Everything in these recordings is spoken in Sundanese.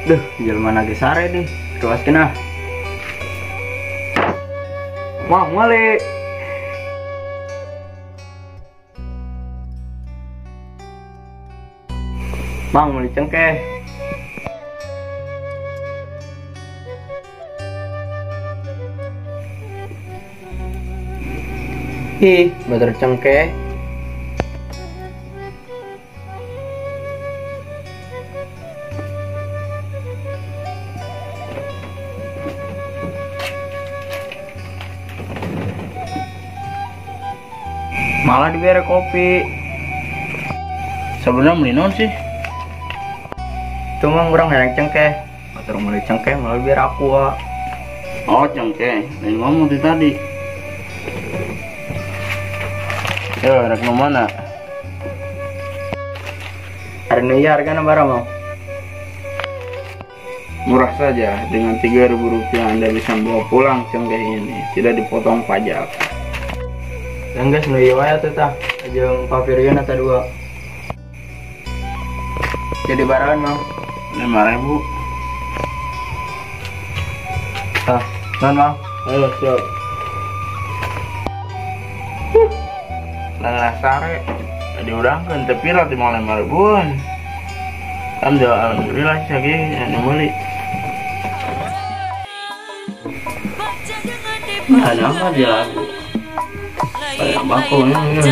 Duh, jelema na ge sare deh. Kelas kena. Wah, meuli. Mang, meuli cengkeh. Ih, bener cengkeh. Malah diberi kopi. Sebenarnya beli non sih. Itu mah kurang hayang cengkeh. Batur meuli cengkeh malah biar aku ah. Oh cengkeh, lain ngomong ti tadi. Yo, rek nu mana? Hari nu ieu hargana berapa mau? Murah saja, dengan 3.000 rupiah Anda bisa membawa pulang cengkeh ini, tidak dipotong pajak. Dan guys, nu ieu wae atuh tah, jeung pavilion eta dua. Jadi barangan mau? 5.000. Tah, non mau? Ayo siap. Nah, sare diudangkeun teu pira teh moal 5.000-an. Alhamdulillah sih ge anu meuli. Ada apa dia lagu? Kayak bako ini.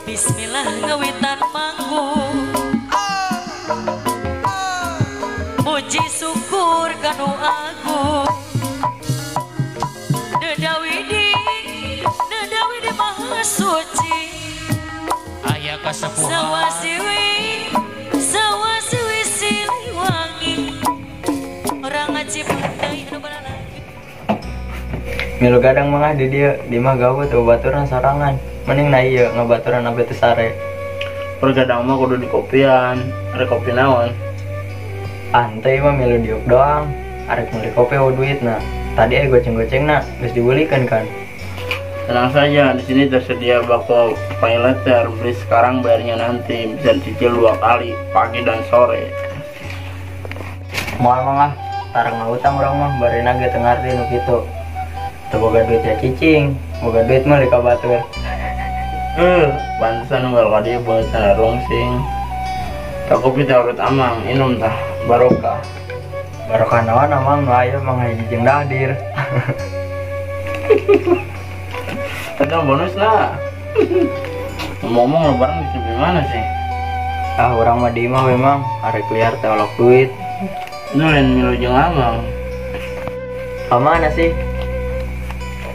Bismillah ngawitan manggung. Puji syukur kanu agung. Dedawi di maha suci. Aya kasepuhan. Sawasiwi Siliwangi. Orang ngaji pandai anu balalaki. Milu gadang mah di dieu, di mah gawe teu baturan sorangan. Mending na ieu ngabaturan sampe teu sare. Pergadang mah kudu dikopian, arek kopi naon? Ante mah milu diuk doang, arek meuli kopi eueuh duitna. Tadi aya goceng-gocengna geus dibelikeun kan. Tenang saja, di sini tersedia bako pay later, beli sekarang bayarnya nanti, bisa dicicil 2 kali, pagi dan sore. Moal mah tarang ngutang urang mah barena ge teu ngarti nu kitu. Teu boga duit ya cicing, boga duit mah ka batur. Pantesan unggal ka dieu beungeut sana rungsing. Tak kopi teh urut amang, inum tah barokah. Barokah naon amang, nu aya mah hiji jeung dahdir. Ada bonus lah. Ngomong-ngomong lebaran di sebelah mana sih? Ah, urang mah di imah we mang, arek liar teh olok duit. Nu lain milu jeung amang. Ka mana sih?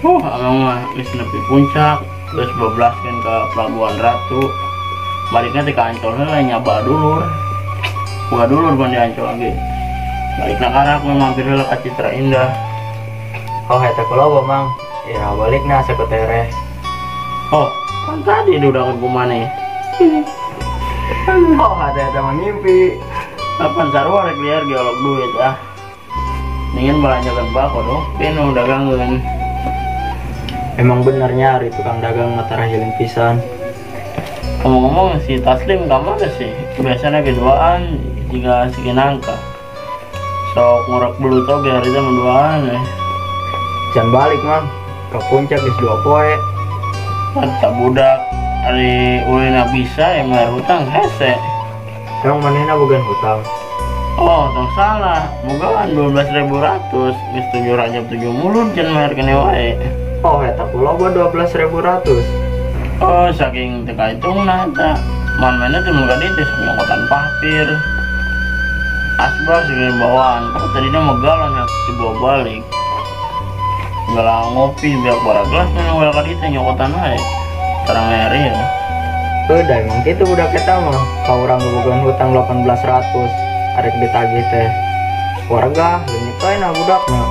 Amang mah geus nepi puncak. Terus bablaskeun ke Pelabuhan Ratu. Baliknya teh ka Ancol heula nyaba dulur. Buka dulur pan di Ancol lagi. Balikna karak we mampir heula ka Citra Indah. Oh, eta kula mang. Ya balikna asa tereh. Oh, kan tadi diudangkeun ku maneh. Oh, hate eta mah ngimpi. Kapan sarua rek liar ge olok duit ah. Ningin balanjakeun bako dong, pinu dagangeun. Emang bener nyari tukang dagang mata hiling pisan. Ngomong-ngomong si Taslim ka mana sih? Biasanya keduaan jika si Kinangka. Sok ngurek belut oge hari teh menduaan eh. Can balik mang, ke puncak geus 2 poe. Mantap budak ari ulina bisa ya bayar hutang hese. Emang manehna boga hutang? Oh, tong salah. Bogaan 12.100, geus 7 rajab 7 mulud can bayar keneh wae. Oh, eta ku loba 12.100. Oh, saking teu kahitungna eta. Man mainnya teh mun ka dieu teh sok nyokotan papir. Asbak segala bawaan. Tapi tadinya mah galon harus dibawa balik. Galang ngopi biar bara gelas mana ulah ka dieu teh nyokotan wae. Tarang ngeri ya. Udah emang kitu budak eta mah. Ka urang bogaan hutang 1800 arek ditagih teh. Warga leungit wae na budakna.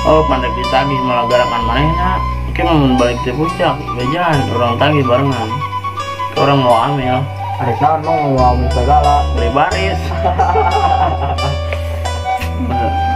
Oh, pandai ditagih malah garakan manehna. Oke, mun balik teh puncak, bejaan urang tagih barengan. Orang mau amil. Arek naon mau amil segala. Beli baris. Bener.